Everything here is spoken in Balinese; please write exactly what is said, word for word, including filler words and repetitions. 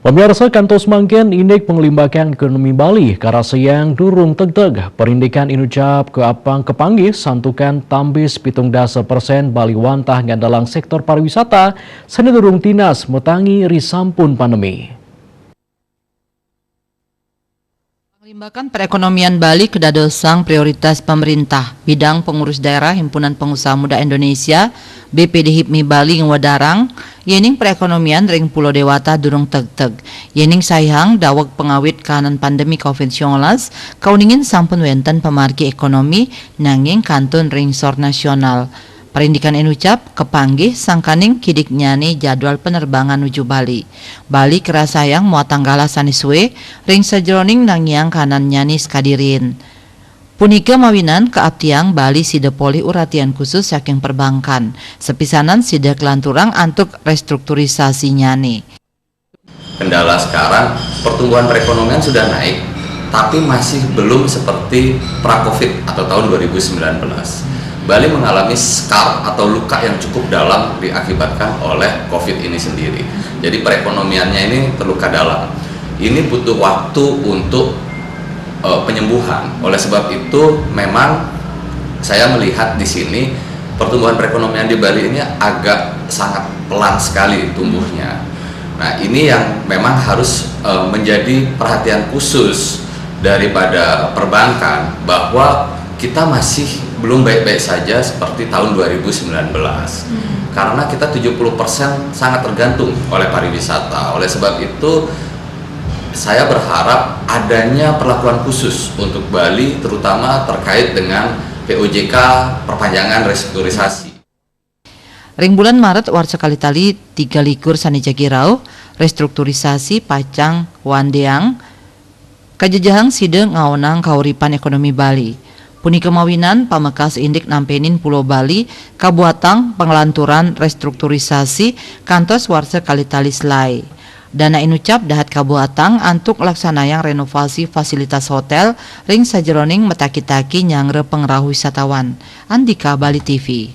Pemirsa, kantos mangkin indik panglimbakan ekonomi Bali karasayang durung tegteg. Parindikan inucap ka apang kapanggih santukan tambis pitung dasa persen Bali wantah ngandalang sektor pariwisata sane durung tinas matangi ri sampun pandemi. Panglimbakan perekonomian Bali kadadosang prioritas pemerintah. Bidang Pengurus Daerah Himpunan Pengusaha Muda Indonesia, B P D hipmi, Bali ngwedarang, yening perekonomian ring Pulo Dewata durung tegteg. Yening saihang daweg pangawit kahanan pandemi covid sembilan belas, kauningin sampun wenten pamargi ekonomi, nanging kantun ring sor nasional. Parindikan inucap kapanggih sangkaning kidiknyane jadwal penerbangan nuju Bali. Bali karasayang muatang galah sane suwe ring sajeroning nangiang kahanannyane sakadi riin. Punika mawinan kaaptiang Bali sida polih uratian khusus saking perbankan, sapisanan sida kalanturang antuk restrukturisasinyane. Kendala sekarang, pertumbuhan perekonomian sudah naik, tapi masih belum seperti pra-covid atau tahun dua ribu sembilan belas. Bali mengalami scar atau luka yang cukup dalam diakibatkan oleh covid ini sendiri. Jadi perekonomiannya ini terluka dalam. Ini butuh waktu untuk eh, penyembuhan. Oleh sebab itu, memang saya melihat di sini pertumbuhan perekonomian di Bali ini agak sangat pelan sekali tumbuhnya. Nah, ini yang memang harus eh, menjadi perhatian khusus daripada perbankan, bahwa kita masih belum baik-baik saja seperti tahun dua ribu sembilan belas. Karena kita tujuh puluh persen sangat tergantung oleh pariwisata. Oleh sebab itu, saya berharap adanya perlakuan khusus untuk Bali, terutama terkait dengan P O J K, perpanjangan restrukturisasi. Ring bulan Maret warsa kalih tali tiga likur sane jagi rauh, restrukturisasi pacang wandeang kajejehang sida ngaonang kauripan ekonomi Bali. Punika mawinan pamekas indik nampenin Pulo Bali kabuatang panglanturan restrukturisasi kantos warsa kalih tali selae. Dana inucap dahat kabuatang antuk nglaksanayang renovasi fasilitas hotel ring sajeroning mataki-taki nyanggra pangrauh wisatawan. Andika, Bali T V.